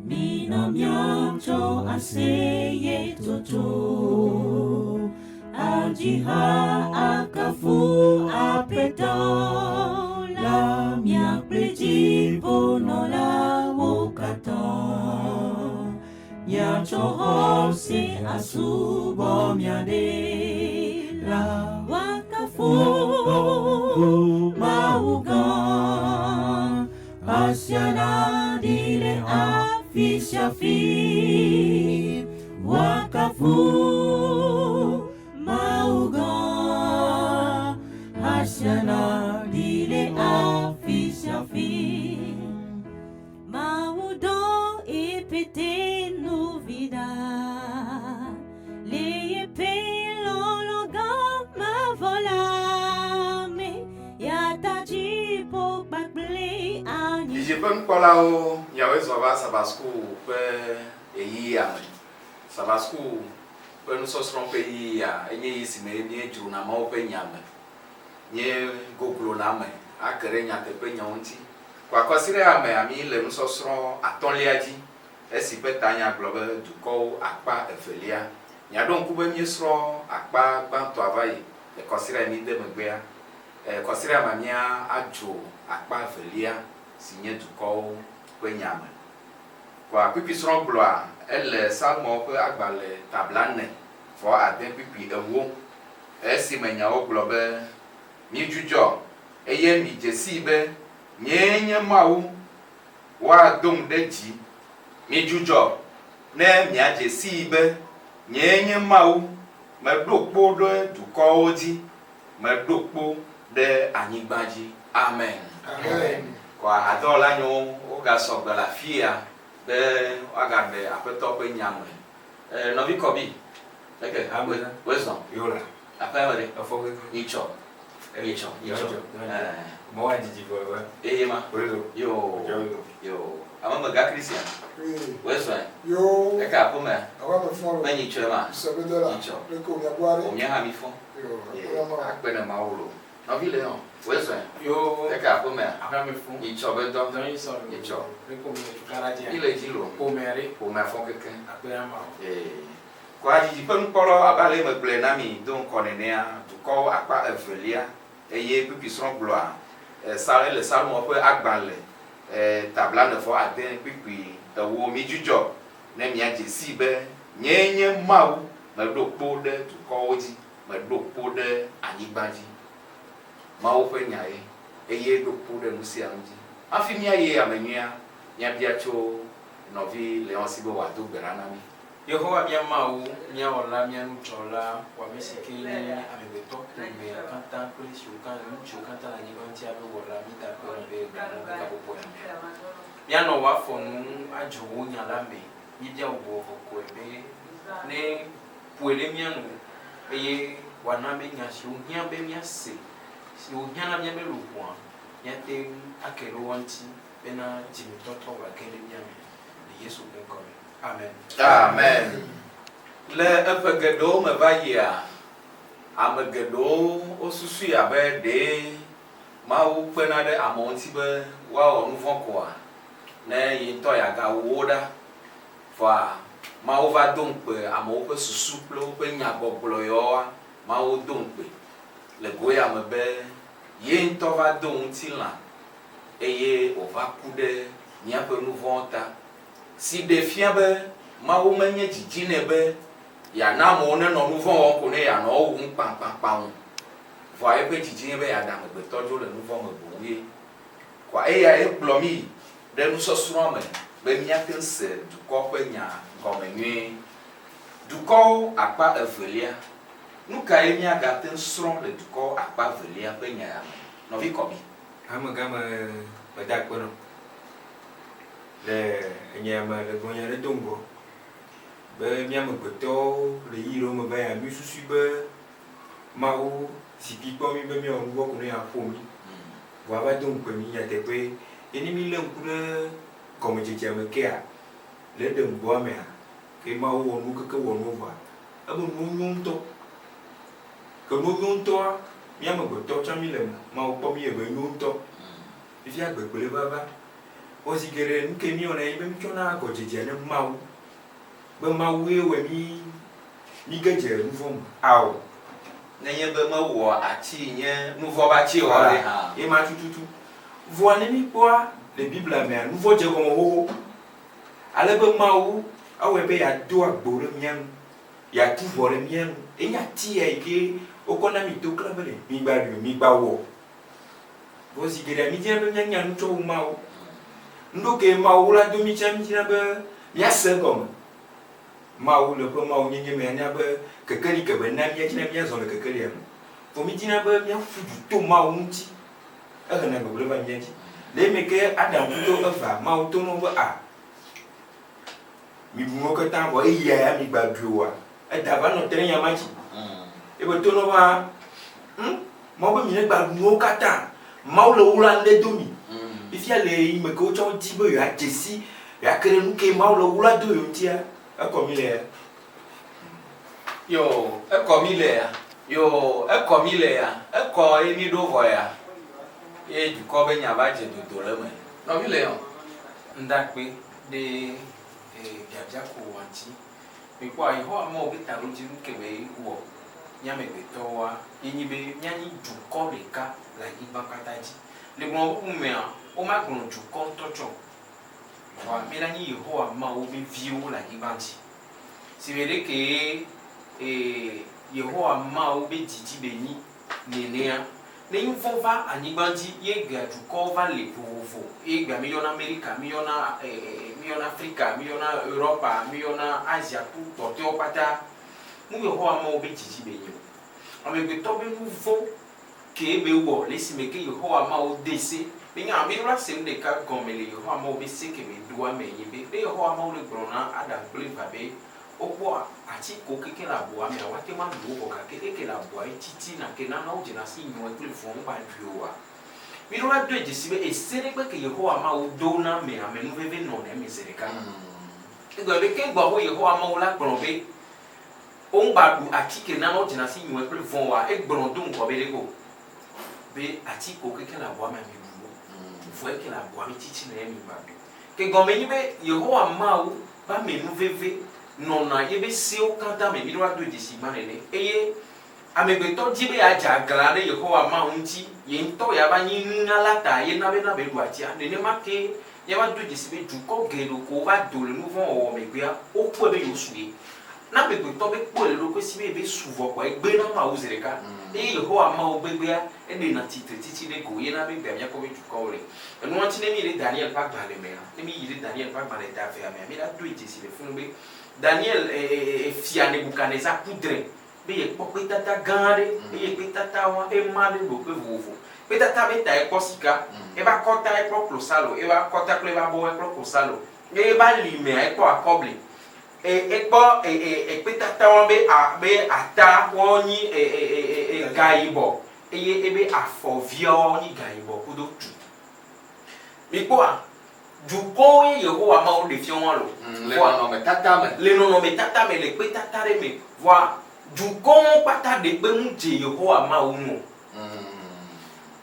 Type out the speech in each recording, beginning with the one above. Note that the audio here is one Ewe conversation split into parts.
Mina míatso aseyetsotso, adzi ha akafu Aƒetɔ la, mía kple dziƒonɔlawo katã. Míatsɔ xɔse asubɔ mía Ɖela. Woakafu Mawu gã. Hosiana ɖi le afi sia afi. Woakafu Mawu gã. Hosiana ɖi le afi sia afi. Mawu dɔ eƒe tenuvi ɖa le eƒe lɔlɔ̃ gã mavɔ la me. Ya ta dziƒo kpakple anyi. Didiƒe nukpɔlawo, miawoe zɔ va Sabbath School ƒe ɣeyiɣia me. Sabbath School ƒe nusɔsrɔ̃ ƒe ɣeyiɣia enye ɣeyiɣi si me míedzrona Mawu ƒe Nya me, míegoglona eme ake ɖe nyateƒenyawo ŋuti. Kwasiɖa mea, míle nusɔsrɔ̃ atɔ̃lia dzi, esi ƒe tanya gblɔ be Dukɔwo Akpa Evelia. Miaɖo ŋku be míesrɔ̃ akpa gbãtɔa va yi le kwasiɖa yi míde megbea. E, kwasiɖa mea míadzro akpa evelia si nye dukɔwo ƒe nya me. Kɔa kpukpuisrɔ̃ gblɔa, ele Psalmowo ƒe agbalẽ ta blane vɔ ade kpukpui ewo, esime nyawo gblɔ be, Midzudzɔ Eye midze sii be, nyee nye Mawu, woadom ɖe dzi. Midzudzɔ, ne miadze sii be, nyee nye Mawu, meɖo kpo ɖe dukɔwo dzi, meɖo kpo ɖe anyigba dzi. Amen. Amen. Kɔa hadɔwɔla nyewo wogasɔ gbe le afia be woagaɖe Aƒetɔ ƒe nya me. E, nɔvi Kɔbi, leke? Amen. Wòezɔ? Yola. Aƒea me ɖe? Efɔ keŋ. Nyitsɔ. Nyitsɔ, nyitsɔ. Nyitsɔ. Ɛɛ. Mɔ wa dzidzi vɔ eve. Eye ma. Wòezɔ. Yoo. Wòezɔ. Yoo. Ame mega Christian. Ee. Wòezɔe. Yoo. Leke aƒemea? Aƒeme fɔ lo. Me nyitsɔe ma? Sɔgbedɔ la. Nyitsɔ. Leke wò miagbɔa ɖe? Wò mia hã mi fɔ. Yoo. Ye. Akpe ne Mawu lo. Nɔvi le yɔ. Wòezɔe. Yoo. Leke aƒemea? Aƒeme fɔ. Nyitsɔ be dɔ. Dɔ nyitsɔ lo. Nyitsɔ. Leke wò mia tukaɖa dzia? Mi le dzi lo. Ƒomea ɖe? Ƒomea fɔ kekeŋ. Akpe na Mawu. Ee. Kɔa dzidzi ƒe nukpɔlawo abe ale megblɔe na mi do ŋkɔ nenea, dukɔwo akpa evelia, eye kpukpui srɔ̃ gblɔa, e, Sal, ele Psalmowo ƒe agbalẽ, e, ta blaene-vɔ-ade kpukpui ewo. Midzudzɔ ne miadze sii be nyee nye Mawu, meɖo kpo ɖe dukɔwo dzi, meɖo kpo ɖe anyigba dzi. Mawu ƒe nya ye, eye ɖo kpo ɖe nu sia nu dzi. Hafi míayi ame nyuia, míabia tso nɔvi Leon si be wòado gbe ɖa na mí. Yehowa mía Mawu, mía Wɔla, mía Nudzɔla, wò ame si ke nye amegbetɔ ƒomea katã kple siwo ka, nu siwo katã le anyigba ŋuti abe Wɔla, mída akpe nɔ be ègblɔ na be gaƒoƒo ya mea, míanɔ wò afɔ nu adzro wò nya la me. Míebia wò Gbɔgbɔ Kɔkɔe be ne ƒoe ɖe mía nu eye wòana be nya siwo hiã be míase, siwo hiã na míaƒe luʋɔa, míate ŋu ake ɖe wo ŋuti bena dzimetɔtrɔ wòage ɖe mía me le Yesu ƒe ŋkɔ me. Amen. Amen. Le eƒe geɖewo me va yia, ame geɖewo wosusui abe ɖee Mawu kpena ɖe amewo ŋuti be woawɔ nuvɔ̃ koa, ne ye ŋutɔ yeagawu wo ɖa. Vɔa Mawu va do ŋukpe amewo ƒe susu kple woƒe nyagbɔgblɔ yawoa, Mawu do ŋukpe le go ya me be ye ŋutɔ va do ŋutilã eye wòva ku ɖe míaƒe nuvɔ̃wo ta. si ɖee fia be Mawu menye didi nɛ be yeana amewo nenɔ nu vɔ̃ wɔm ko ne yeanɔ wo wum kpaŋkpaŋkpaŋ o, vɔa eƒe didi nye be yeaɖe amegbetɔ dzo le nu vɔ̃ me boŋ ye. Kɔa eyae kplɔ mí yi ɖe nusɔsrɔ̃a me be míate ŋu se dukɔ ƒe nya gɔme nyuie. Dukɔwo akpa evelia. Nu kae míagate ŋu srɔ̃ le dukɔwo akpa evelia ƒe nya ya me? Nɔvi Kɔbi. Amegã me meda akpe nɔ. Le enya me le gblɔ nya ɖe do ŋgɔ be mía amegbetɔwo le ɣeyiɣi ɖewo me va yia, mísusui be Mawu zikpui kpɔ mí be míawɔ nuvɔ̃ ko ne yeaƒo mí. Vɔa eva do ŋukpe mí nyateƒee. Ye ne mílé ŋku ɖe gɔmedzedzea me kea, le Eden bɔa mea, ke Mawu wɔ nuwo keke wɔ nuwo vɔa, ebe nuwo nyo ŋutɔ. Ke nuwo nyo ŋutɔa, mía amegbetɔ tsã míle eme, Mawu kpɔ mí ebe enyo ŋutɔ. Fifia gbegblẽ va va. Vɔ zi geɖe nu ke míwɔna ye be mítsɔna gɔdzedzea ne Mawu be Mawue wɔe mí míge dze nuvɔ̃ me. Ao. Nenye be mewɔ ati nye nuvɔ̃ be ati oa ɖe hã. Ye ma tututu. Vɔa ne míkpɔa le Biblia mea, nuvɔ̃ dze egɔme xoxo. Ale be Mawu ewɔe be yeado agbo ɖe mía nu, yeatu ʋɔ ɖe mía nu. Enye ati ya yi ke wokɔ na mí to klã be ɖe migba ɖui o, migba wɔ o. Vɔ zi geɖea mídina be míanya nu tsɔ wu Mawu. Nuɖewo ke Mawu la do mí tsã mídina be míase egɔme. Mawu le eƒe Mawunyenye mea nya be kekeli ke be na mía dina míazɔ le kekelia me. Vɔ mídina be míaƒu du to Mawu ŋuti. Ehena gbegblẽ va mía dzi. Le eme ke Adam kudo Eva, Mawu to na wo be a miɖu nuwo katã vɔ eya ya migba ɖui oa, eda va nɔ te ɖe nya ma dzi. Ebe to na wo be a ŋ Mawu be mi ne gba ɖu nuwo katã. Mawu le wla ŋɖe do mi. Fifia le ɣeyiɣi me ke wotsã wodi be yewoadze si, yewoake ɖe nu ke Mawu le wla do yewo ŋutia, ekɔ mi le ya. Yo, ekɔ mi le ya. Yo, ekɔ mi le ya. Ekɔ ye mi ɖo vɔ ya. Ye dukɔ be nya va dze dodo le eme. Nɔvi le yɔ. Ŋdakpe ɖe biabia ko wɔ ŋti. Mikpɔa, Yehowa Mawu be taɖodzinu ke be wɔ mía amegbetɔwoa ye nyi be míanyi dukɔ ɖeka le anyigba kpata dzi. Le gblɔmɔ bubu mea, womagblɔ dukɔ ŋutɔ tsɔ o. Vɔa míla nyi Yehowa Mawu be viwo le anyigba dzi. Si be ɖekee e Yehowa Mawu be didi be nyi nenea, ne nuvɔ̃ va anyigba dzi ye gbea dukɔwo va le vovovo ye gbea míyɔna Amerika, míyɔna e e míyɔna Afrika, míyɔna Europa, míyɔna Asia ku kpɔtɔewo kpata. Nu Yehowa Mawu be didi be nyi o. Amegbetɔ be nuvɔ̃ kee be wɔ le esime ke Yehowa Mawu de se. Minya, míɖo la se nu ɖeka gɔme le Yehowa Mawu be se ke be doa me nye be, ne Yehowa Mawu le gblɔ na Adam kple Eva be wokpɔ ati ko keke le abɔa mea, woate ŋu aɖu wo vɔ gake eke le abɔa ye titina ke nana wodzena si nyɔe kple vɔ̃ ŋgba ɖui oa. Míɖo la doe dzesi be ese ɖe kpe ke Yehowa Mawu do na ame amenuveve nɔna eme zeɖeka. Egblɔ be, ke gbɔxwe Yehowa Mawu la gblɔ be Woŋgba ɖu atike nana wodzena si nyɔe kple vɔ̃ oa, egblɔ do ŋgɔ be ɖeko be atikewo kekeŋ le abɔa mea miɖu wo, vɔ eke le abɔa me tsitsina ye miŋgba ɖu. Ke gɔme nyi be Yehowa Mawu be amenuveve nɔna yebe sewo katã me, miɖo ado dzesi gbã nene. Eye amegbetɔ di be yeadze aglã ɖe Yehowa Mawu ŋuti, ye ŋutɔ yeava nyi nunyala ta ye na bena be ɖu atia. Nenema ke míava do dzesi be dukɔ geɖe ko wova do le nuvɔ̃ wɔwɔ megbea, wokpɔe be yewosu ye. Ne amegbetɔ be kpɔe le eɖokui si be yebe su vɔ kɔa, egbe na Mawu zi ɖeka. Eye Yehowa Mawu gbegbea, eɖena tsitretsitsi ɖe go ye na be gbea míakpɔ be dukɔwo le. Enua ŋuti ne míyi ɖe Daniel ƒe agbalẽ mea, ne míyi ɖe Daniel ƒe agbalẽ ta evea mea, míla doe dzesi le funu be Daniel e e e fia Nebukadnezar ku drẽ be yekpɔ kpetata gã aɖe eye kpetata wa ema ɖe ɖoƒe vovovo. Kpetata be ta ekpɔ sika, ebe akɔta ekpɔ klosalo, ebe akɔta kple ebe abɔwo ekpɔ klosalo, eye ebe alimea ekpɔ akɔbli. E ekpɔ e e ekpetata wa be a be ata wa nyi e e e e e gayibɔ eye ebe afɔviawo wa nyi gayibɔ kudo tu. Mikpɔa? Dukɔwo ye Yehowa Mawu ɖe fia woa lo. Le nɔnɔmetata me. Le nɔnɔmetata me, le kpetata ɖe me. Vɔa dukɔwo kpata ɖe kpe ŋu dze Yehowa Mawu ŋu o.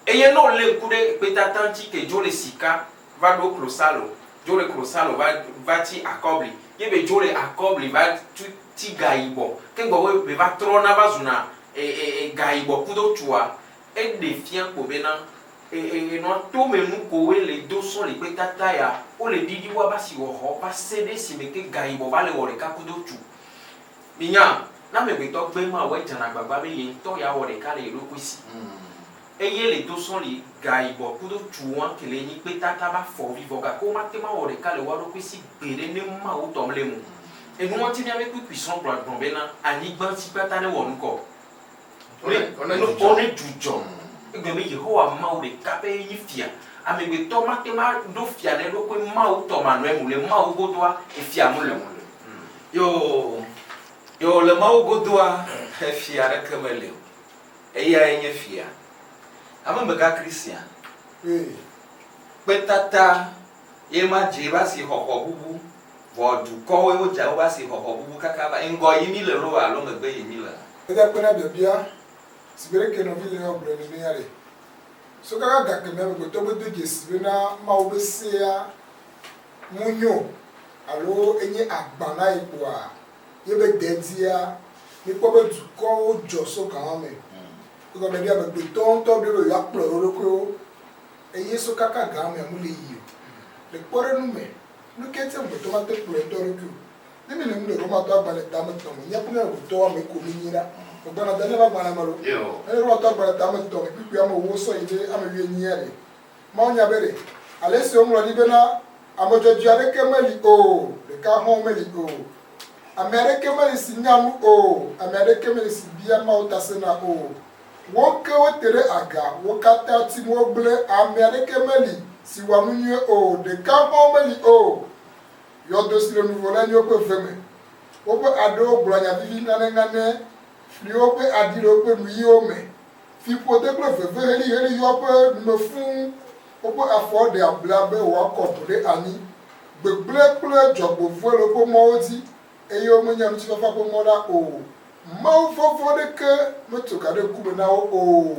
Eye ne wolé ŋku ɖe kpetata ŋuti ke dzo le sika va ɖo klosalo, dzo le klosalo va va tsi akɔbli, ye be dzo le akɔbli va tu tsi gayibɔ, ke gbɔxwe be va trɔna va zuna e e e gayibɔ kudo tua, eɖe fia kpo bena Enɔa tome nu kowoe le do sɔ le kpetata ya, wole ɖiɖi woaba asiwɔxɔ va se ɖe esime ke gayibɔ va le wɔ ɖeka kudo tsu. Minya, ne amegbetɔ gbe Mawu edzana agbagba be ye ŋutɔ yeawɔ ɖeka le ye ɖokui si. Eye le do sɔ li gayibɔ kudo tsu woa ke le nyi kpetata ba fɔ vi vɔ gake womate ŋu awɔ ɖeka le woa ɖokui si gbeɖe ne Mawu tɔ mle ŋu. Enua ŋuti miabe kpukpui srɔ̃ gblɔ gblɔ bena, anyigba dzi kpata ne wɔ nukɔ. Wone dzudzɔ. Egblɔ be Yehowa Mawu ɖeka pɛ ye nyi fia. Amegbetɔ mate ŋu aɖo fia ɖe eɖokui Mawu tɔ manɔe mu le Mawu godoa, efia mu le o. Yoo, yoo, le Mawu godoa, efia aɖeke meli o. Eyae nye fia. Hamemegã Christian, kpetata ye ma dze eƒe asixɔxɔ bubu, vɔ dukɔwoe wodze woƒe asixɔxɔ bubu kaka va ŋgɔ yi mí le loo alo megbe yi mí lea? Eɖe kpe na biabia sigbe ɖeke nɔvi Leon gblɔe nenea ɖe. So kaka gakemɛ amegbetɔ be do dzesi bena Mawu be sea. mu nyo alo enye agba na ye kpoa ye be dedia mikpɔ be dukɔwo dzɔ so gama me. Egɔme be amegbetɔwo ŋutɔ ɖo be yewoakplɔ yewo ɖokuiwo eye so kaka gama mea mele yi o. Le kpɔɖeŋu me, nu ke ŋuti amegbetɔ mate kplɔ ye ŋutɔ ɖokui o. Ne mi le nu le Romatɔ agbalẽ tame tɔ̃ me, míaƒe amegbetɔwo ame ko mi nyi la, megbɔna Daniel ƒe agbalẽ me lo. Ne Romatɔ agbalẽ tame tɔ̃ me kpukpui ame ewo sɔ yi ɖe ame wuienyia ɖe, Mawu nya be ɖe, ale si woŋlɔ ɖi bena, Ame dzɔdzɔe aɖeke meli o, ɖeka hɔ̃ meli o. Ame aɖeke meli si nya nu o, ame aɖeke meli si bia Mawu ta sena o. Wo ke wote ɖe aga, wo katã tim wogblẽ, ame aɖeke meli si wɔa nu nyui o, ɖeka hɔ̃ meli o. Yɔdo si le nuvo la nye woƒe ve me. Woƒe aɖewo gblɔa nya vivi ŋanɛŋanɛ, fliwo ƒe aɖi le woƒe nuyiwo me. Fiƒode kple veve heliheli yɔ woƒe nu me fũu, woƒe afɔwo ɖea abla be woakɔ ʋu ɖe anyi. Gbegblẽ kple dzɔgbevɔ̃e le woƒe mɔwo dzi, eye womenya ŋutifafa ƒe mɔ la o. Mawuvɔvɔ̃ aɖeke metso ga ɖe ŋkume na wo o.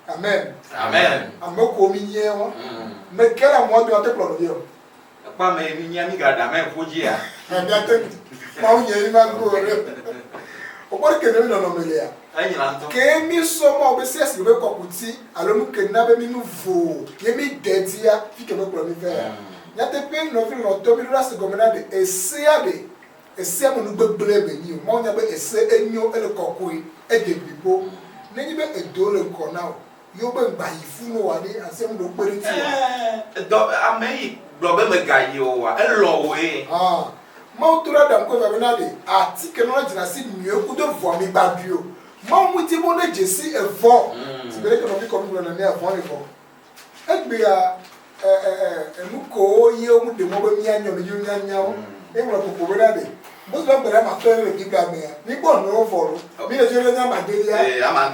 Amen. Amen. Ame ko mínyea wa. Meke ɖe amewo dome ate kplɔ nɔvia o. Ekpɔ ame yi mínyea mí gaɖe amen ƒo dzia? Míate ŋu. Mawu nye yi ma go ɖe. Wokpɔ ɖe ke ne mí nɔnɔme lea. Enyra ŋutɔ. Ke mí sɔ Mawu be sia si be kɔkuti alo nu ke na be mí nu vo ye mí de dzia fi ke me kplɔ mí vɛ ya. Nyateƒe nɔvi lɔlɔ̃tɔ mí ɖo ɖe ase gɔme na ɖe esea ɖe esea me nu gbegblẽ be nyi o. Mawu nya be ese enyo ele kɔkɔe ede blibo. Ne nyi be edo le ŋkɔ na wò Ye wobe ŋgba yi funu oa ɖe ase nu ɖewo kpe ɖe ŋuti oa? Ɛɛ, dɔ ame yi gblɔ be mega yi oa, elɔ̃ wòe. Hã. Mawu to ɖe Adam kple Eva bena ɖe atike nɔ dzina si nyuie kudo vɔa mi gba ɖui o. Mawu ŋuti be wone dzesi evɔ. Si be ɖeke nɔvi kɔ mi gblɔ nenea vɔ le vɔ. Egbea ɛ ɛ ɛ enu kowo ye wo ɖe mɔ be mia nyɔ mi dzi mia nya wo. Ye ŋlɔ kpokpo bena ɖe Mose ƒe gbe ɖe ame atɔ̃ ye le Biblia mea, mi kpɔ nuwo vɔ lo. Mi le dzi ɖe nye ame adelia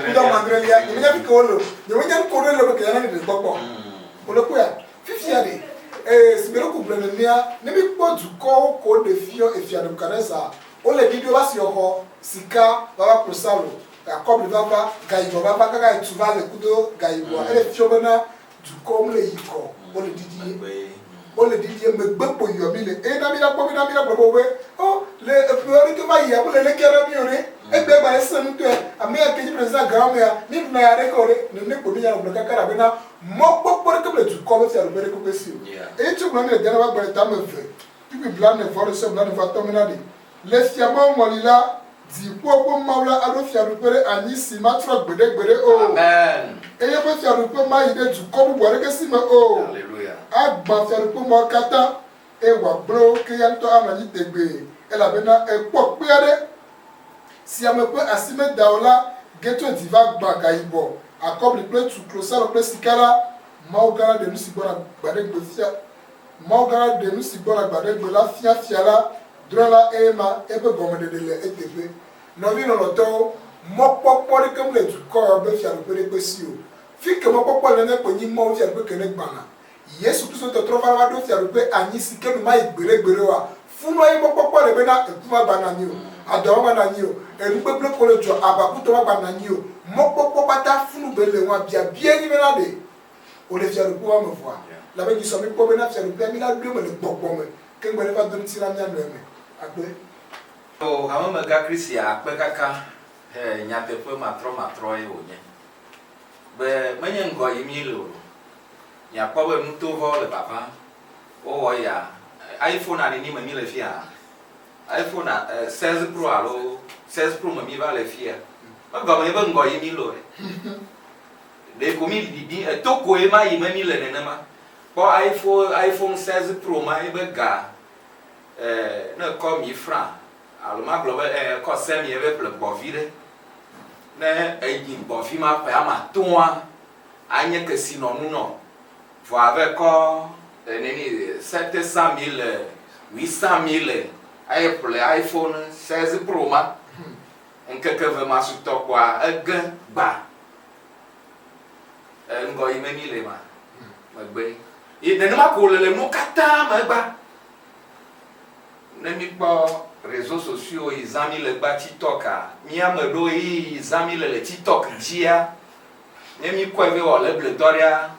kudo ame adrelia. Nye menya fi ke wole o. Nye menya nu ko ɖe le be ke ya na mi ɖe kpɔkpɔ. Wole kpɔea? Fifia ɖe, ee, sigbe ɖe ku gblɔ nenea, ne mi kpɔ dukɔwo ko ɖe fiɔ efia Nebukadnezar, wole ɖiɖi wobe asixɔxɔ, sika vava klosalo, akɔbli vava, gayibɔ vava kaka etu va le kudo gayibɔa, ele fiɔ bena Dukɔwo mele yi kɔ wole ɖiɖie wole ɖiɖie megbe kpo yɔ mi le eye na mi la kpɔ mi na mi la gblɔ be wobe o le eƒe aɖeke va yia mele leke ɖe mi o ɖe egbe gba ese ŋutɔe ame ya ke dzi president gã mea mi ɖuna ya ɖeke o ɖe nene kpo mi nya gblɔ kaka elabena mɔkpɔkpɔ ɖeke mele dukɔ be fiaɖuƒe ɖeke ƒe si o eye tso gblɔ mi le dana va gblɔ le tame ve kpukpui blane vɔ ɖe sɔ blane vɔ atɔ me na ɖe Le fia mawo ŋɔli la, dziƒo ƒe Mawu la aɖo fiaɖuƒe ɖe anyi si matrɔ gbeɖegbeɖe o, eye eƒe fiaɖuƒe mayi ɖe dukɔ bubu aɖeke si me o. Agbã fiaɖuƒe mawo katã, eye wòagblẽ wo, ke eya ŋutɔ anɔ anyi tegbee, elabena ekpɔ kpe aɖe, si ame ƒe asi meda o la, ge tso dzi va gbã gayibɔ, akɔbli kple tsu, klosalo kple sika la. Mawu gã la ɖe nu si gbɔna gbaɖegbe fia. Mawu gã la ɖe nu si gbɔna gbaɖegbe la fia fia la, drɔ̃e la eye ma eƒe gɔmeɖeɖe le eteƒe. Nɔvi lɔlɔ̃tɔwo, mɔkpɔkpɔ ɖeke mele dukɔ ya be fiaɖuƒe ɖekpe si o. Fike mɔkpɔkpɔ le ne kpo nyi Mawu fiaɖuƒe ke ne gbãna. Yesu Kristo tɔtrɔ va la va ɖo fiaɖuƒe anyi si ke nu mayi gbeɖegbeɖe oa, funɔ ye mɔkpɔkpɔ le bena eku magba nɔ anyi o, adɔ magba nɔ anyi o, enugbegblẽ ko le dzɔ, aʋakutɔ magba nɔ anyi o. Mɔkpɔkpɔ kpata funu be le ŋua, biabia nyi bena ɖe wòle fiaɖuƒe woame vɔa? Labe nyisɔ míkpɔ bena fiaɖuƒea míla ɖo eme le gbɔgbɔ me, ke ŋgbe neva do ŋuti na mía nɔe me. Akpe. O hamemegã Krisia akpe kaka he nyateƒe matrɔmatrɔe wònye be menye ŋgɔ yim míele o. Miakpɔ be nutovɔwo le vava. Wowɔ ya iPhone a nini me míle fia? iPhone a 16 Pro alo 16 Pro me míva le fia. Egɔme nye be ŋgɔ yim míle o ɖe. Ɖe ko mi ɖiɖi eto koe ma yi me mi le nenema. Kpɔ iPhone iPhone 16 Pro ma ebe ga eh ne ekɔ mi franc alo ma gblɔ be eh ekɔ se mi ebe ƒle gbɔvi ɖe. Ne enyi gbɔvi ma ƒe ama toa anye kesinɔnu nɔ. Vɔ ave kɔ neni 700 mille, 800 mille aye ƒle iPhone 16 Pro ma. Ŋkeke ve ma su tɔ kpoa ege gba. Ŋgɔ yi me mi le ma megbe. Ye nenema ko wòle le nuwo katã me egba. Ne mi kpɔ réseaux sociaux yi zã mi le gba TikTok a, mía ame ɖewo yi zã mi le le TikTok dzia, ne mi kɔe be wɔ le ble dɔ ɖea,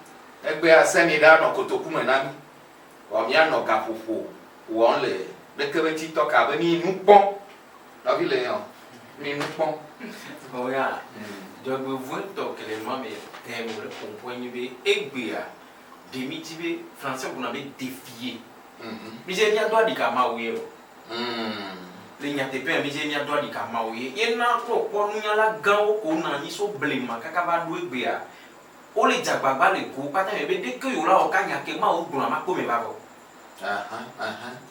egbea se mi ɖa nɔ kotoku me na mi. Vɔ mía nɔ gaƒoƒo. Wɔm le ɖeke be titɔ ka be mi nu kpɔm. Nɔvi le yɔ, mi nu kpɔm. Oya, dzɔgbevɔ̃etɔ ke le nua me hɛ me wòle ƒoƒo enye be egbea ɖe mi dzi be français gblɔna be défier. Mi dze míado aɖika Mawu ye o. Le nyateƒea mi dze míado aɖika Mawu ye. Ye na ne wòkpɔ nunyala gãwo ko wonɔ anyi so blema kaka va ɖo egbea, wole dze agbagba le go kpata me be ɖeke yewo la wɔ ka nya ke Mawu gblɔa makpɔ eme va vɔ.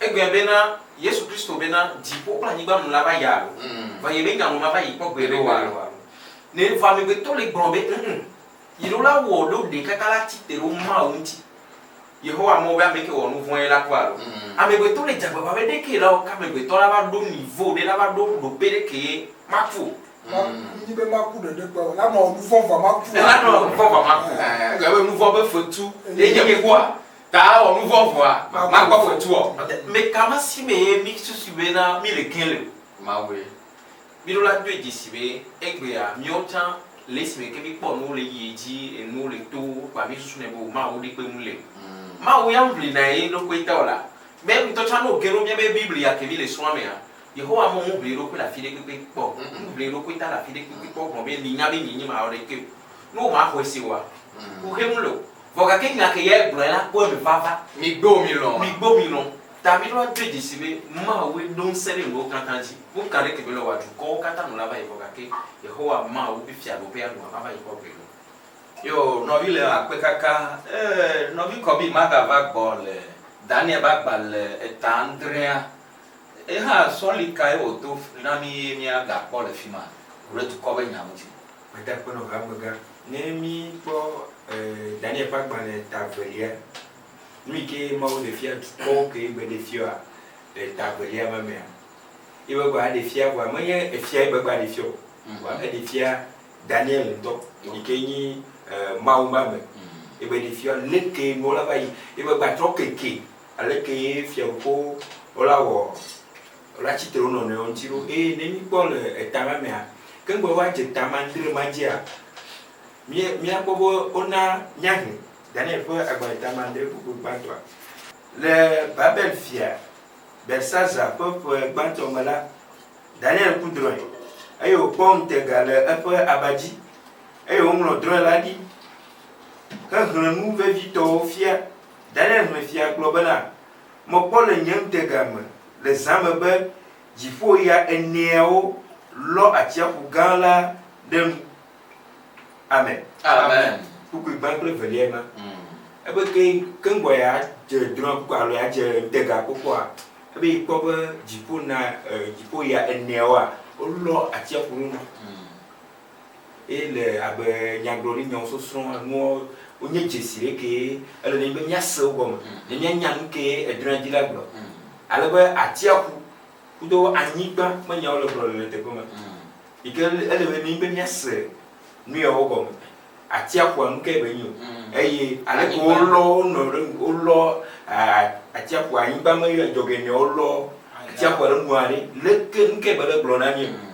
Egblɔe bena, Yesu Kristo bena, Dziƒo kple anyigba nu la va yi alo? Vɔ ye be nya nu mava yi kpɔ gbeɖe o alo? Ne vɔ amegbetɔ le gblɔ be, Ŋ-ŋ, yi ɖo la wɔ ɖo ɖe kaka la tsi te ɖo Mawu ŋuti. Yehowa mɔ be ame ke wɔ nuvɔ̃ ye la ku alo? Amegbetɔ le dze agbagba be ɖeke la wɔ ke amegbetɔ la va ɖo niveau ɖe la va ɖo ɖoƒe ɖe ke maku o. Nyi be maku ɖeɖe kpɔe o, la nɔ nuvɔ̃ vɔa maku o. La nɔ nuvɔ̃ vɔa maku. Egblɔ be nuvɔ̃ be fetu ye nye kua. Ta wɔ nuvɔ̃ vɔa, makpɔ fetu o. Meka ma si me ye mi susu bena mi le gẽ le o. Mawue. Mi ɖo la doe dzesi be egbea miawo tsã le esime ke mi kpɔ nuwo le yi edzi, enuwo le to kpa mi susu nɛ be o Mawu ɖekpe ŋu le o. Mawu ya ŋlina ye ɖokui ta o la. Me ŋutɔ tsã ne wo ge ɖo miabe Biblia ke mi le srɔ̃a mea, Yehowa me ŋu ʋli eɖokui le afi ɖe kpekpe kpɔ o. Ŋu ʋli eɖokui ta le afi ɖe kpekpe kpɔ gblɔ be mi nya be nye nye mawɔ ɖeke o. Ne wo ma xɔe se oa, kuxe ŋu le o. Vɔ gake nya ke ya egblɔe la kpɔ eme vava. Mi gbo mi lɔ̃. Mi gbo mi lɔ̃. Ta mi ɖo adoe dzesi be Mawue ɖo ŋusẽ ɖe nuwo katã dzi. Nu ka ɖe ke be le wòa dukɔwo katã nu la va yi vɔ gake Yehowa Mawu be fiaɖuƒea nua mava yi kpɔ gbeɖe o. Yo, nɔvi le akpe kaka. Ee, nɔvi Kɔbi magava gbɔ le Daniel be agbalẽ eta adrea. Eha sɔli kae wòdo na mí ye míagakpɔ le fima ku ɖe dukɔ be nya ŋuti? Meda akpe nɔ hamegã. Ne míkpɔ Daniel ƒe agbalẽ ta evelia, nu yi ke Mawu ɖe fia dukɔwo ke gbe ɖe fia le ta evelia ma mea, ye be gba ɖe fia vɔa menye efia ye be gba ɖe fia o. Vɔa eɖe fia Daniel ŋutɔ yi ke nyi Mawu be ame. Ye be ɖe fia leke nuwo la va yi. Ye be gba trɔ keke aleke ye fiaɖuƒewo wola wɔ wola tsitre wo nɔnɔewo ŋuti ɖo. Eye ne míkpɔ le eta ma mea, ke ŋgbe woadze ta adre ma dzia, mía míakpɔ be wona míahe Daniel ƒe agbalẽ ta adre kpukpui gbãtɔa. Le Babel fia Belsazar ƒe ƒe gbãtɔ me la, Daniel ku drɔ̃e eye wòkpɔ ŋutega le eƒe aba dzi eye wòŋlɔ drɔ̃e la ɖi hexlẽ nu vevitɔwo fia. Daniel xlẽ fia gblɔ bena, Mekpɔ le nye ŋutega me le zã me be dziƒo ya eneawo lɔ atsiaƒu gã la ɖe nu. Amen. Amen. Kpukpui gbã kple evelia ema. Ebe ke keŋgbɔ ya dze drɔ̃e kpukpui alo ya dze ŋutega kpɔkpɔa, ebe yi kpɔ be dziƒo na dziƒo ya eneawoa, wolɔ atsiaƒu ɖe nu. Eye le abe nyagblɔɖinyawo sɔsrɔ̃ enuwo wonye dzesi ɖe kee ele ne be míase wo gɔme, ne míanya nu kee edrɔ̃a dzi la gblɔ. Ale be atsiaƒu kudo anyigba me nyawo le gblɔ le teƒe ma. Yi ke ele be mí be míase nu yawo gɔme. Atsiaƒua nu kae be nyi o. Eye ale ke wolɔ wo nɔ ɖe wolɔ atsiaƒua anyigba me yɔ dzɔge ne wolɔ atsiaƒua ɖe nua ɖe leke nu kae be le gblɔ na mí o.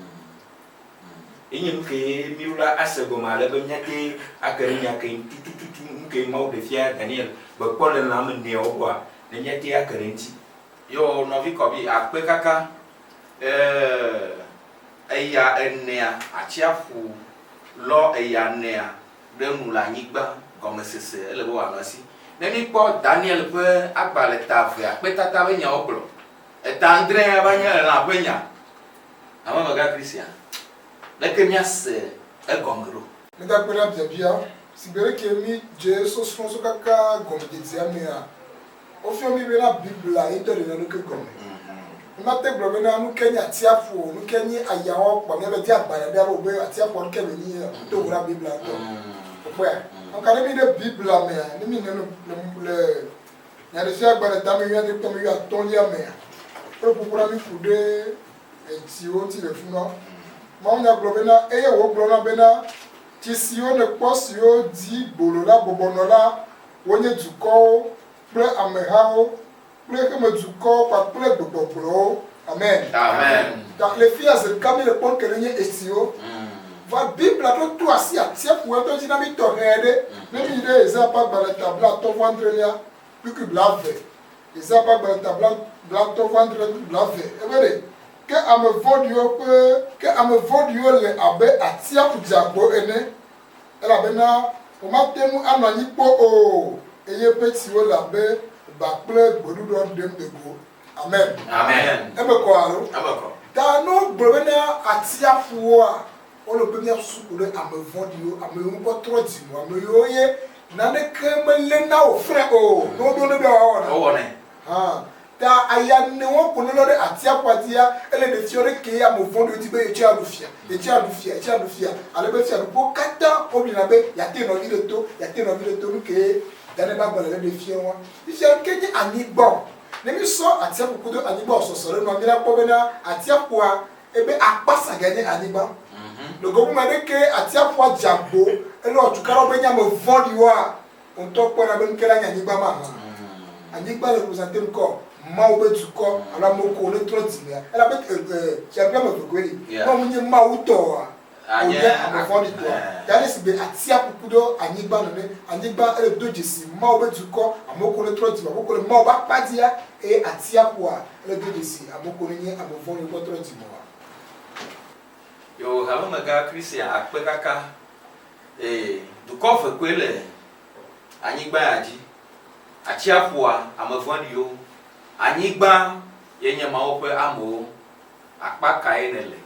Enye nu kee míɖo la ase gɔme ale be míate ake ɖe nya ke tutututu nu ke Mawu ɖe fia Daniel be kpɔ le lã ame eneawo gbɔa, ne míate ake ɖe eŋuti. Yo nɔvi kɔbi akpe kaka eh eya enea atsiaƒu lɔ eya enea ɖe nu le anyigba gɔmesese ele be wòanɔ esi. Ne míkpɔ Daniel ƒe agbalẽ ta evea kpetata be nyawo gblɔ. Eta adrea va nye elã ƒe nya. Hamemegã Christian, leke míase egɔme ɖo? Mígakpe ɖe biabia si gbe ɖe ke mí dze sɔsrɔ̃ so kaka gɔmedzedzea mea, wofia mí bena Biblia ye ŋutɔ ɖena eɖokui gɔme. Mímate gblɔ bena nuke nye atsiaƒu o, nuke nye ayawo kpɔ míabe di agbalẽ ɖe alo be atsiaƒua nuke be nyi to vo na Biblia ŋutɔ. Ekpɔea? Ŋka ne mí ɖe Biblia mea, ne mí ne le le Nyaɖeɖefia gbalẽ tame wuiadre kple ame wuiatɔ̃lia mea, wole ƒoƒo na mí ku ɖe etsiwo ŋuti le funɔ. Mawunya gblɔ bena, Eye wògblɔ nam bena, Tsi siwo nèkpɔ siwo dzi gbolo la bɔbɔ nɔ la, wonye dukɔwo kple amehawo kple xexemedukɔwo kpakple gbegbɔgblɔwo. Amen. Amen. Ta le fia zi ɖeka míele kpɔm ke ɖe nye etsiwo. Va Biblia ɖo to asi atsiaƒu ŋutɔ dzi na mí tɔxɛ ɖe. Ne míyi ɖe Yesaya ƒe agbalẽ ta blaatɔ̃ vɔ adrelia, kpukpui blaeve. Yesaya ƒe agbalẽ ta bla, Blatɔ̃ vɔ adre blave. Ebe ɖe, Ke ame vɔ̃ɖiwo ƒe, ke ame vɔ̃ɖiwo le abe atsiaƒu dzeagbo ene, elabena womate ŋu anɔ anyi kpɔ o, eye eƒe tsiwo le abe ba kple gbeɖuɖɔ ɖem ɖe go. Amen. Amen. Eme kɔ alo? Eme kɔ. Ta ne wogblɔ bena atsiaƒuwoa, wole be míasusu ku ɖe ame vɔ̃ɖiwo, ame yiwo ŋkɔ trɔ dzi me o, ame yiwo ye naneke melé na wo frɛ o. Ne woɖo ne be woawɔ na. Wowɔnɛ. Hã. Ta aya ne wo ko ne lɔ ɖe atsiaƒua dzia, ele ɖe fiɔ ɖe ke ame vɔ̃ɖiwo di be yetsɔ aɖu fia, yetsɔ aɖu fia, yetsɔ aɖu fia, ale be fiaɖuƒewo katã woʋlina be yeate nɔvi ɖe to, yeate nɔvi ɖe to. Nu kee Daniel ƒe agbalẽ le ɖe fia wa. Fifia nu ke nye anyigba o. Ne mísɔ atsiaƒu kudo anyigba wòsɔsɔ ɖe nua, míakpɔ bena atsiaƒua ebe akpa saga nye anyigba. Le go bubu me ɖe ke atsiaƒua dze agbo, ele wɔ tukaɖawo be nye ame vɔ̃ɖiwoa, wò ŋutɔ kpɔe ɖa be nuke la nye anyigba mahã. Anyigba le represente ŋkɔ Mawu be dukɔ alo amewo ko ne trɔ dzimea, elabe fiaɖuƒe ame eve koe li. Ne wo nye Mawu tɔa, wònye ame vɔ̃ɖi tɔa. Ta ele sigbe atsiaƒu kudo anyigba nene. Anyigba ele do dzesi Mawu be dukɔ, amewo ko ne trɔ dzime, amewo ko le Mawu be akpa dzia, eye atsiaƒua ele do dzesi amewo ko ne nye ame vɔ̃ɖiwo kɔ trɔ dzime oa. Yo hamemegã Christian akpe kaka. Ee, dukɔ eve koe le anyigba ya dzi. Atsiaƒua, ame vɔ̃ɖiwo. Anyigba ye nye Mawu ƒe amewo. Akpa kae nèle?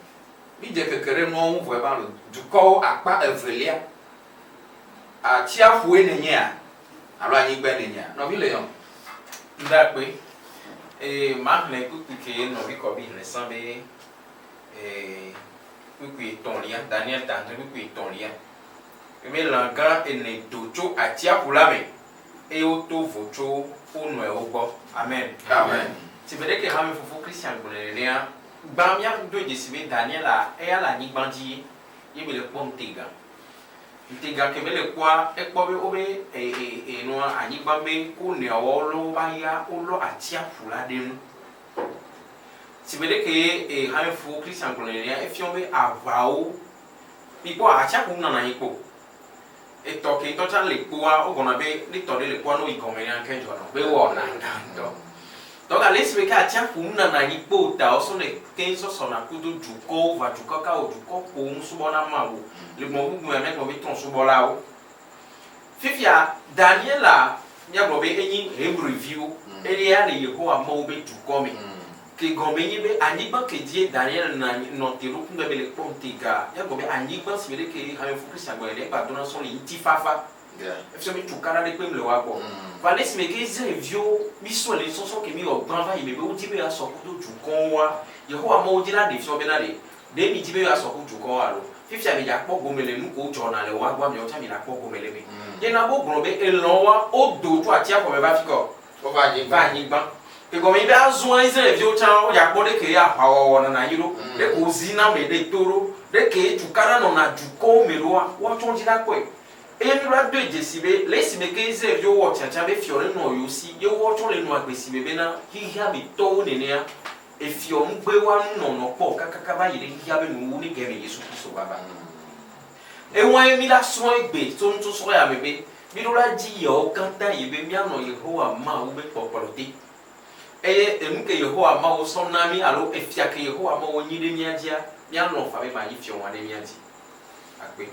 Mídze keke ɖe nuawo ŋu vɔ eva lo dukɔwo akpa evelia. Atsiaƒue nènyea alo anyigbae nènyea? Nɔvi Leon. Ŋdakpe. Ee, maxlẽ kpukpui ke nɔvi Kɔbi xlẽ sã be, ee, kpukpui etɔ̃lia, Daniel ta adre kpukpui etɔ̃lia. Eme lã gã ene do tso atsiaƒu la me eye woto vo tso wo nɔewo gbɔ. Amen. Amen. Si be ɖeke hame fofo Christian gblɔe nenea, gbã míado dzesi be Daniela eya le anyigba dzi ye be le kpɔ ŋutega. Ŋutega ke be le kpɔa, ekpɔ be wobe e e e nua anyigba be wo nɔewo lɔ woba ya wolɔ atsiaƒu la ɖe nu. Si be ɖeke e hame fofo Christian gblɔe nenea, efiɔ be aʋawo Mikpɔ atsiaƒu nɔna anyi kpo. Etɔ ke ŋutɔ tsã le kpoa, wogblɔna be ne tɔ ɖe le kpoa ne woyi gɔme nea ŋke dzɔna be ewɔna ŋutɔ. Donc ale si be ke atsiaƒu nɔna anyi kpo ta wosɔ ne keŋ sɔ sɔna kudo dukɔwo vɔa dukɔ kawo dukɔ ko ŋu subɔna Mawu le gbɔn bubu mea míagblɔ be trɔ̃subɔlawo. Fifia Daniela míagblɔ be enyi Hebriviwo eya le Yehowa Mawu be dukɔ me. Ke gɔme nye be anyigba ke dzie Daniel nɔ anyi nɔ te ɖo kugbe be le kpɔ ŋutega. Míagblɔ be anyigba si me ɖe ke hamefo Kristian gblɔ ene egba dona sɔ le ŋutifafa. Efia be tukaɖa ɖe kpem le woa gbɔ. Vɔ ale si me ke Israelviwo mi srɔ̃ le nusɔsrɔ̃ ke mi wɔ gbã va yi me be wodi be yewoasɔ kudo dukɔwoa, Yehowa Mawu dzi la ɖe fiɔ bena ɖe, ɖe mi dzi be yewoasɔ ku dukɔwo alo? Fifia mi dza kpɔ gome le nu kewo dzɔna le woa gbɔa miawo tsã mi la kpɔ gome le eme. Ye na be wogblɔ be elɔ̃ woa, wodo tso atsiaƒua me va fikɔ? Wova anyigba. Va anyigba. Ke gɔme nyi be azɔa Israelviwo tsã wodza kpɔ ɖeke ye aʋawɔwɔ nɔna anyi ɖo, ɖeke wozina ame ɖe to ɖo, ɖeke ye tukaɖa nɔna dukɔwo me ɖoa, woatsɔ dzi la kpɔe. Eye mi va doe dzesi be le esime ke Israelviwo wɔ tiatia be fiɔ ɖe nɔ yewo si ye woatsɔ le nɔ agbe si me bena xexea me tɔwo nenea, efiɔ ŋugbe woa nu nɔnɔ kpɔ kakaka va yi ɖe xexea be nuwuwu ne gɛme Yesu Kristo va va. Ewae mi la srɔ̃ egbe tso nusɔsrɔ̃ ya me be, Miɖo la dzi yewo katã yi be míanɔ Yehowa Mawu be kpɔkplɔ te. Eye enu ke Yehowa Mawu sɔ na mí alo efia ke Yehowa Mawu nyi ɖe mía dzia, míalɔ̃ faa be mayi fiɔ wã ɖe mía dzi. Akpe.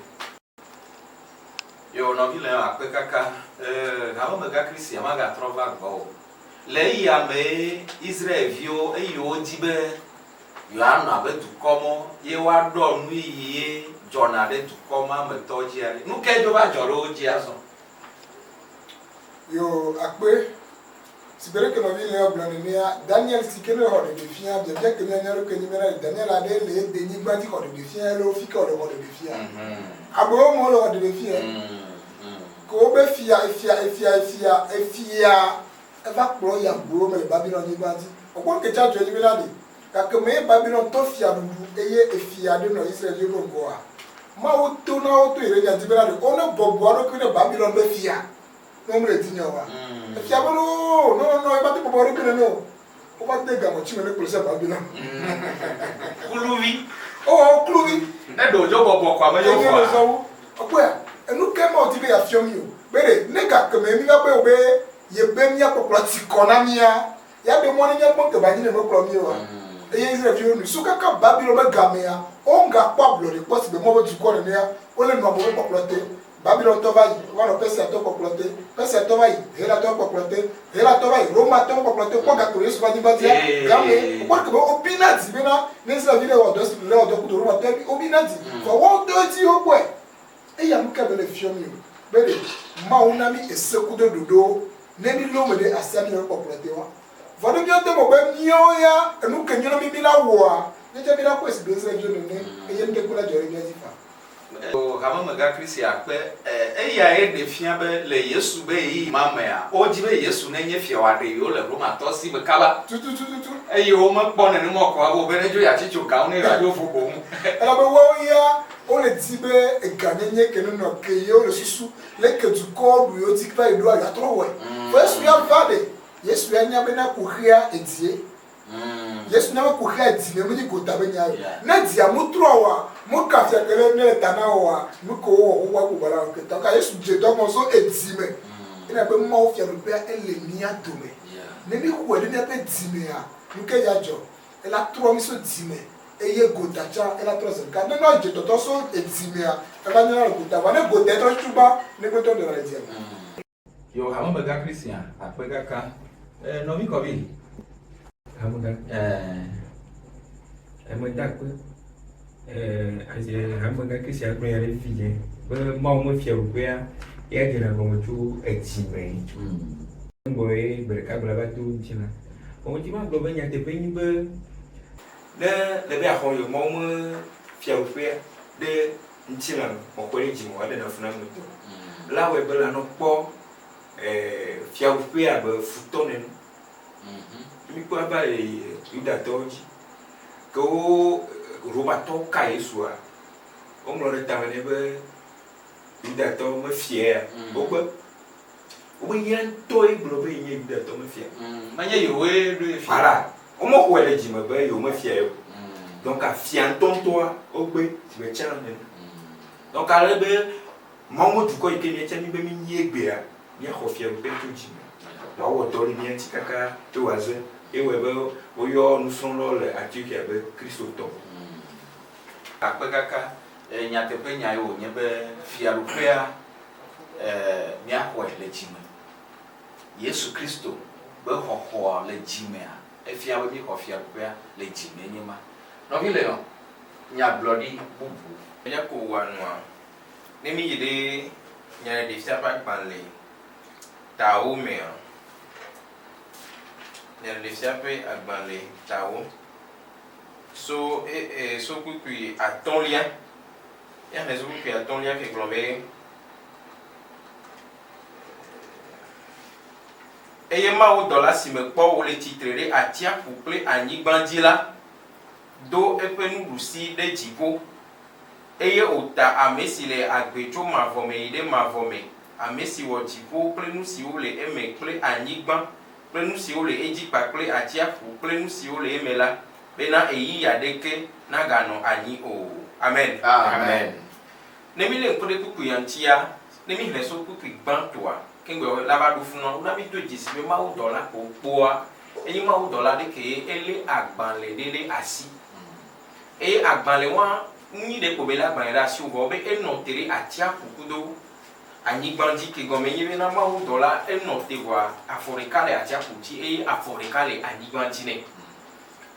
Yo nɔvi le akpe kaka. Ee, hamemegã Christian magatrɔ va gbɔwò. Le eya mee Israelviwo eyi wodzi be yewoanɔ abe dukɔ mɔ ye woaɖɔ nu yi ye dzɔna ɖe dukɔ ma me tɔ dzia ɖe. Nu kae dzo va dzɔ ɖe wo dzi azɔ? Yo akpe. Sigbe ɖeke nɔvi le gblɔ nenea, Daniel si ke ne xɔ ɖeɖe fia, biabia ke mía mía ɖokui nyi bena Daniel aɖe le ede nyigba dzi xɔ ɖeɖe fia alo fi ke wòle xɔ ɖeɖe fia. Amewo me wole xɔ ɖeɖe fia. Ke wobe fia, efia, efia, efia, efia, eva kplɔ yi agbowo me le Babilon nyigba dzi. Wokpɔ nu ke tsa dzɔ dzi bena ɖe, gake me ye Babilon tɔ fia ɖuɖu eye efia ɖe nɔ Israelviwo ƒe ŋgɔa, Mawu to na wo to Yeremia dzi bena ɖe wone bɔbɔ wo ɖokui ne Babilon be fia ne womele dzinye oa. Efia be no, no, no, no, eva te bɔbɔ wo ɖokui nene o. Wova de game tsi me ne kplɔ se Babilon. Kluvi. Wowɔ wo kluvi. Ne ɖe wòdzo bɔbɔ ko ame yewo Enye vɔa. le zɔwo. Ekpɔea, enu ke Mawu di be yeafiɔ mí o. Be ɖe, ne gake me mí va kpɔe o be yebe mía kpɔkplɔ ti kɔ na mía, Ya ɖe mɔ ne míakpɔ ŋkebe anyi ne mekplɔ mí oa? Eye Israelviwo nu so kaka Babilon be gamea, wogakpɔ ablɔɖe kpɔ sigbe Mawu be dukɔ nenea, wole nɔ amewo be kpɔkplɔ te. Babilontɔ va yi, wova nɔ Persiatɔwo kpɔkplɔ te. Persiatɔ va yi, Helatɔwo kpɔkplɔ te. Helatɔ va yi, Romatɔwo kpɔkplɔ te. Wokpɔ gake Yesu va anyigba dzia, game, wokpɔ ɖeke be wobina dzi bena ne Israelvi ɖe wɔ dɔ si le wɔ dɔ kudo Romatɔ, wobina dzi. Vɔ woawo ŋutɔwoe dzi wokpɔe. Eya nu ke mele fiɔ mi o, be ɖe Mawu na mí ese kudo ɖoɖowo, ne mí lé wo me ɖe asia mí le wo kpɔkplɔ te wa. Vɔ ne míwo de mɔ be míwo ya enu ke nyo na mí mí la wɔa, míatsã mí la kpɔe sigbe Israelviwo nene, eye nuɖe kpe la dzɔ ɖe mía dzi faa. O hamemegã Kristi akpe, eyae ɖe fia be le Yesu be ɣeyiɣi ma mea, wodi be Yesu nenye fia wòaɖe yewo le Romatɔ si me kaba. Tututututu. Eye womekpɔ nenema o kɔa wo be nedzo yeatsi tso gawo ne yewoadzo vo boŋ. Elabe woawo ya wole di be eganyenye ke nenɔ ke ye wole susu leke dukɔwo ɖu yewo dzi va yi ɖoa yewoatrɔ wɔe. Vɔ Yesu ya va ɖe, Yesu ya nya bena kuxia edie. Yesu nya be kuxia edzi me menye gota be nya ye o. Ne dzia motrɔa oa, moka fia ke ɖe ne le ta na woa, nu ke wowɔ xoxoa ko gbɔna wɔ ke. Tɔka Yesu dze dɔ gɔme so edzi me. Ena be Mawu fiaɖuƒea ele mía dome. Ne mí xɔe ɖe míaƒe dzi mea, nu ke ya dzɔ? Ela trɔ mí so dzi me eye gota tsã ela trɔ zi ɖeka. Ne nua dze tɔtɔ so edzi mea, eva nyɔna le gota. Vɔa ne gotae trɔ tutugbã, ne gbetɔ ɖena le dzia me. Yo hamemegã Christian akpe kaka. Eh, nɔvi kɔvi. Hamegã. Eh. Eme da akpe. Eh, aze hamegã Christian gblɔ ya ɖe fi dze be Mawu me fiaɖuƒea ya dzena gɔme tso edzi me. Ŋgɔ ye gbe ɖeka gblɔ va do ŋutilã. Ŋuti ma gblɔ be nyateƒe nyi be ne le be axɔ ye Mawu me fiaɖuƒea ɖe ŋutilã me, mexɔe ɖe dzi me wòaɖe na fu na ame ŋutɔ. La wɔe be lanɔ kpɔ fiaɖuƒea abe futɔ nene. Míkpɔ eva le Yudatɔwo dzi. Ke wo Romatɔwo ka Yesua, woŋlɔ ɖe tame nɛ be Yudatɔwo me fia ya. Wogbe. Wobe ya ŋutɔe gblɔ be yenye Yudatɔwo me fia. Menye yewoe ɖoe fia. Voilà. Womexɔe ɖe dzi me be yewo me fia ye o. Donc fia ŋutɔŋutɔa wogbe si be tsã nene. Donc ale be Mawu me dukɔ yi ke míatsã mí be mínyi egbea, míaxɔ fiaɖuƒea tso dzi me. Wòawɔ dɔ le mía ŋuti kaka ye wòaze. Ye wɔe be woyɔ nusrɔ̃lawo le Antiokia be Kristotɔ. Akpe kaka. Nyateƒe nyae wònye be fiaɖuƒea míaxɔe le dzi me. Yesu Kristo be xɔxɔ le dzi mea, efia be míxɔ fiaɖuƒea le dzi me nye ma. Nɔvi Leon, nyagblɔɖi bubu. Nya ko wɔa nua. Ne míyi ɖe Nyaɖeɖefia ƒe agbalẽ tawo mea, Nyaɖeɖefia ƒe agbalẽ tawo, so e e so kpukpui atɔ̃lia, míaxlẽ so kpukpui atɔ̃lia ke gblɔ be, Eye mawudɔla si mekpɔ wòle tsitre ɖe atsiaƒu kple anyigba dzi la, do eƒe nuɖusi ɖe dziƒo, eye wòta ame si le agbe tso mavɔ me yi ɖe mavɔ me, ame si wɔ dziƒo kple nu siwo le eme kple anyigba kple nu siwo le edzi kpakple atsiaƒu kple nu siwo le eme la, bena ɣeyiɣi aɖeke naganɔ anyi o. Amen. Amen. Ne mílé ŋku ɖe kpukpui ya ŋutia, ne míxlẽ so kpukpui gbãtɔa ke ŋgɔe la va ɖo funua, wona mído dzesi be mawudɔla ko wokpɔa, enye mawudɔla ɖe kee elé agbalẽ ɖe ɖe asi. Eye agbalẽ wa nyi ɖe kpo be elé agbalẽ ɖe asi o, vɔ be enɔ te ɖe atsiaƒu kudo anyigba dzi ke gɔme nye bena mawudɔla enɔ te vɔa afɔ ɖeka le atsiaƒu dzi eye afɔ ɖeka le anyigba dzi nɛ.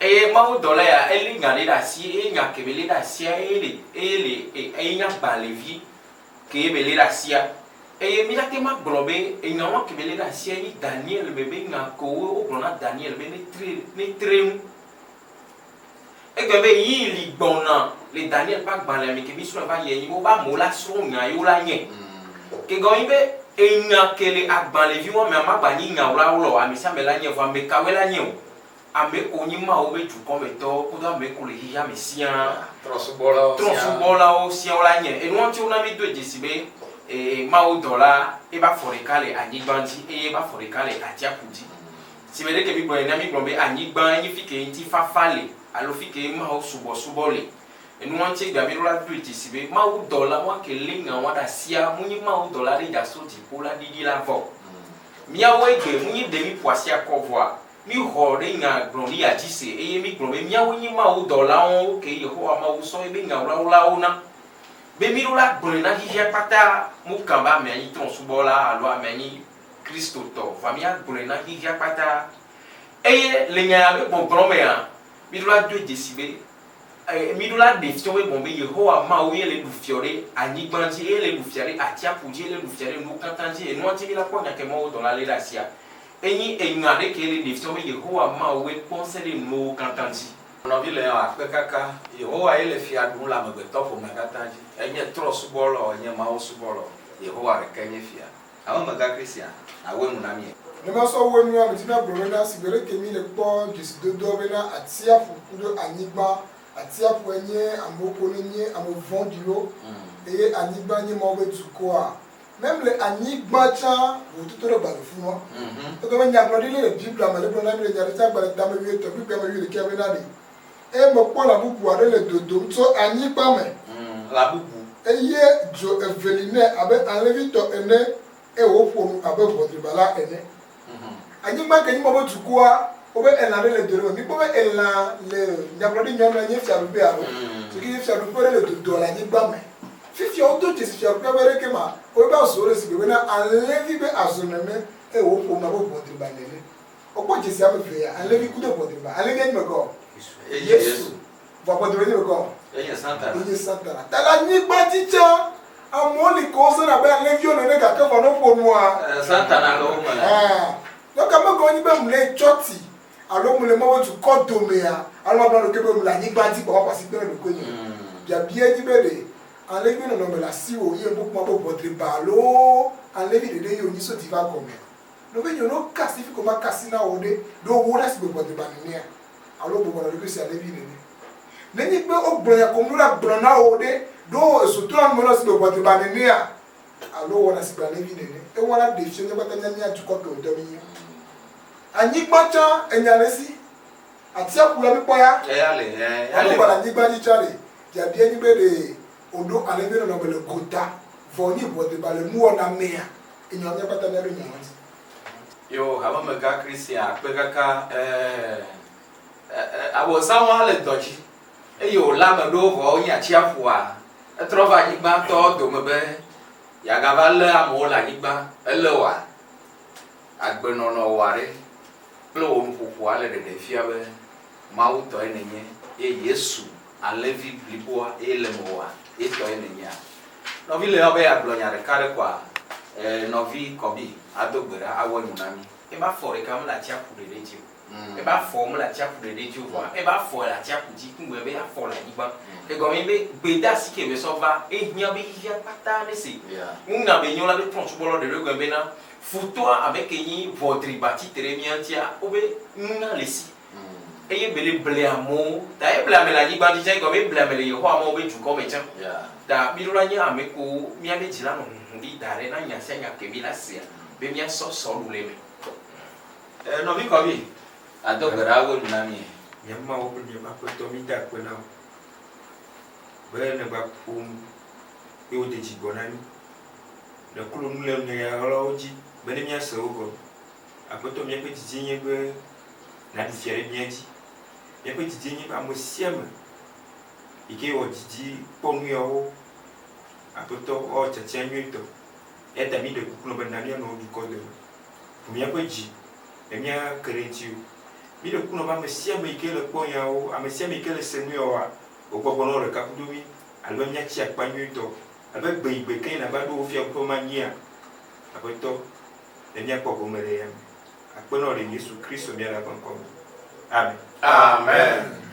Eye mawudɔla ya elé nya ɖe ɖe asi eye nya ke be lé ɖe asia eye le eye le eye nye agbalẽvi kee be lé ɖe asia. Eye míate ŋu agblɔ be enya ma ke be lé ɖe asia nyi Daniel me be nya kewo wogblɔ na Daniel be netre netre nu. Egblɔ be ɣeyiɣi li gbɔna le Daniel ƒe agbalẽa me ke mísrɔ̃e va yia nyi be wobe amewo la srɔ̃ nya yewo la nye. Ke gɔme nyi be enya ke le agbalẽvi wa mea magba nyi nya wlawla o, ame sia ame la nye vɔ ame kawoe la nye o. Ame ko nyi Mawu be dukɔ me tɔwo kudo ame ko le xexea me siaa. Trɔ̃subɔlawo siaa. Trɔ̃subɔlawo siaa wola nye. Enua ŋuti wona mi do dzesi be Mawu dɔla ebe afɔ ɖeka le anyigba dzi eye ebe afɔ ɖeka le atsiaƒu dzi. Si be ɖeke mi gblɔ enea, mi gblɔ be anyigba enye fike ŋutifafa le alo fike Mawu subɔsubɔ le. Enua ŋuti egbea mi ɖo la do dzesi be Mawu dɔla wa ke lé nya wa ɖe asia, mu nyi Mawu dɔla ɖe dza so dziƒo la ɖiɖi la vɔ. Miawo egbe mu nyi ɖe mi ƒo asi akɔ vɔa. Míxɔ ɖe nya gblɔɖi ya dzi se eye mígblɔ be míawoe nye Mawu dɔlawo ke Yehowa Mawu sɔ ebe nya wlawlawo na be míɖo la gblɔe na xexea kpata. Mokã be amea nyi trɔ̃subɔla alo amea nyi Kristotɔ, vɔa míagblɔe na xexea kpata. Eye le nya ya be gbɔgblɔ mea, míɖo la doe dzesi be, míɖo la ɖe fiɔ be gbɔ̃ be Yehowa Mawu ye le ɖu fiɔ ɖe anyigba dzi, eye le ɖu fia ɖe atsiaƒu dzi, eye le ɖu fia ɖe nuwo katã dzi. Enua ŋuti míla kpɔ nya ke Mawu dɔla lé ɖe asia. Enyi enya ɖe ke le ɖe fiɔ be Yehowa Mawue kpɔ ŋusẽ ɖe nuwo katã dzi. Nɔvi le akpe kaka, Yehowa ye le fia ɖum le amegbetɔ ƒomea katã dzi. Enye trɔ̃subɔlɔ, enye Mawu subɔlɔ. Yehowa ɖekae nye fia. Hamemegã Christian, nàwɔe nu na mí. Ne masɔ wɔ nua, medi na gblɔ bena, sigbe leke mi le kpɔ dzesidodoa bena atsiaƒu kudo anyigba, atsiaƒue nye amewo ko ne nye ame vɔ̃ɖiwo, eye anyigba nye Mawu be dukɔa. Ne mle anyigba tsã, vovototo ɖe gba le funua. Egɔme nyagblɔɖi li le Biblia me le gblɔ na mi le Nyaɖeɖefia-gbalẽ tame wuietɔ̃ kpukpui ame wuiɖekɛ bena ɖe, Eye mekpɔ lã bubu aɖe le dodom tso anyigba me. Lã bubu. Eye dzo eve li nɛ abe alẽvi tɔ ene, eye wòƒo nu abe ʋɔdriba la ene. Anyigba ke nyi mɔ be dukɔa, wobe elã ɖe le do ɖe me. Mikpɔ be elã le nyagblɔɖi nyɔnua nye fiaɖuƒe alo? Tso ke nye fiaɖuƒe ɖe le dodoa le anyigba me. Fifia wodo dzesi fiaɖuƒea be ɖeke ma, wobe azo le sigbe bena alẽvi be azo nene, eye wòƒo nu abe ʋɔdriba nene. Wokpɔ dzesi ame eve ya, alẽvi kudo ʋɔdriba. Alẽvia nyi mekɔ? Yesu. Vɔ ʋɔdriba nyi mekɔ? Enye Satana. Enye Satana. Ta le anyigba dzi tsã, amewo li ke wozãna abe alẽviwo nene gake vɔ ne woƒo nua, Satana le wo me. Ɛ̃. Donc ame gɔme nyi be mle tsɔtsi alo mle Mawu dukɔ domea alo magblɔ ɖokui be mle anyigba dzi kpɔ maƒo asi kple ɖokuinye o. Biabia nyi be ɖe alẽvi nɔnɔme le asiwò ye ŋku kpɔm abe ʋɔdriba alo alẽvi ɖeɖe ye wònyi so dzi va gɔmea? Nɔvinye, ne woka asi fi ko maka asi na wò ɖe, ɖe wòwò ɖe asi be ʋɔdriba nenea alo bɔbɔ nɔ ɖokuiwò si alẽvi nene? Nenye be wogblɔ nya ko mlo la gblɔ na wò ɖe, ɖe wò ezo to na nume na wò si be ʋɔdriba nenea alo wɔna sigbe alẽvi nene? Ewa la ɖe fia mía kpata mía mía dukɔ ke wòdɔ mí nye. Anyigba tsã enya le esi. Atsiaƒu la míkpɔ ya. Eya le, ɛ, ya le. Ame le anyigba dzi tsã ɖe, biabia nyi be ɖe wòɖo alẽvi nɔnɔme le gota, vɔ nyi ʋɔdriba le nuwɔna mea? Enya mía kpata míaɖo nya ŋuti. Yo, hamemegã Christian akpe kaka, ɛ, ɛ, ɛ, Abosam le dɔ dzi eye wòlé ame ɖewo vɔ wonyi atsiaƒua. Etrɔ va anyigbatɔwo dome be yeagava lé amewo le anyigba. Elé woa? Agbenɔnɔ wòa ɖe kple wò nuƒoƒoa le ɖeɖe fia be Mawu tɔe nènye ye Yesu, Alẽvi bliboa ye le mewòa, ye tɔe nènyea? Nɔvi le yɔ be yeagblɔ nya ɖeka ɖe kɔa, e, nɔvi Kɔbi ado gbe ɖa awɔ enu na mí. Ebe afɔ ɖeka mele atsiaƒu ɖeɖe dzi o. Ebe afɔ mele atsiaƒu ɖeɖe dzi o vɔa ebe afɔ le atsiaƒu dzi kugbe be afɔ le anyigba. Egɔme nye be gbedeasi ke be sɔ va ehiã be xexea kpata ne se. Nunya be nyo la be trɔ̃subɔlawo ɖeɖe gɔme bena futɔa ame ke nyi ʋɔ driba tsitre ɖe mía ŋutia wobe nunya le esi eye be le ble amewo ta eble ame le anyigba dzi tsã egɔme eble ame le Yehowa Mawu be dukɔ me tsã. Ta mi ɖo la nye ame kewo mía be dzi la nɔ huhu ɖi da ɖe na nya sia nya ke mi la sea be mía sɔ sɔ ɖu le eme. E, nɔvi Kɔbi, ado gbe ɖa wu enu na mí. Nye Mawu kple nye Aƒetɔ, mída akpe na wò be nèva ƒo nu eye wòde dzi gbɔ na mí. Nèklo nu le nya ɣaɣlawo dzi be ne míase wo gɔme. Aƒetɔ, míaƒe didie nye be nàɖu fia ɖe mía dzi. Míaƒe didie nye be ame sia ame yi ke wɔ didi kpɔ nu yawo, Aƒetɔ, woawɔ tiatia nyuitɔ. Eya ta míɖe kuku nɔ be na míanɔ wò dukɔ dome. Ʋu míaƒe dzi ne míake ɖe ŋutiwò. Míɖe kuku nɔ be ame sia ame yi ke le kpɔ nyawo, ame sia ame yi ke le se nu yawoa, wò gbɔgbɔ nɔ ɖeka kudo mí ale be míatsi akpa nyuitɔ. Ale be gbe yi gbe ke nàva ɖo wò fiaɖuƒe ma anyia, Aƒetɔ, ne míakpɔ gome le eya me. Akpe nɔ ɖe Yesu Kristo mía Ɖe ƒe ŋkɔ me. Amen. Amen.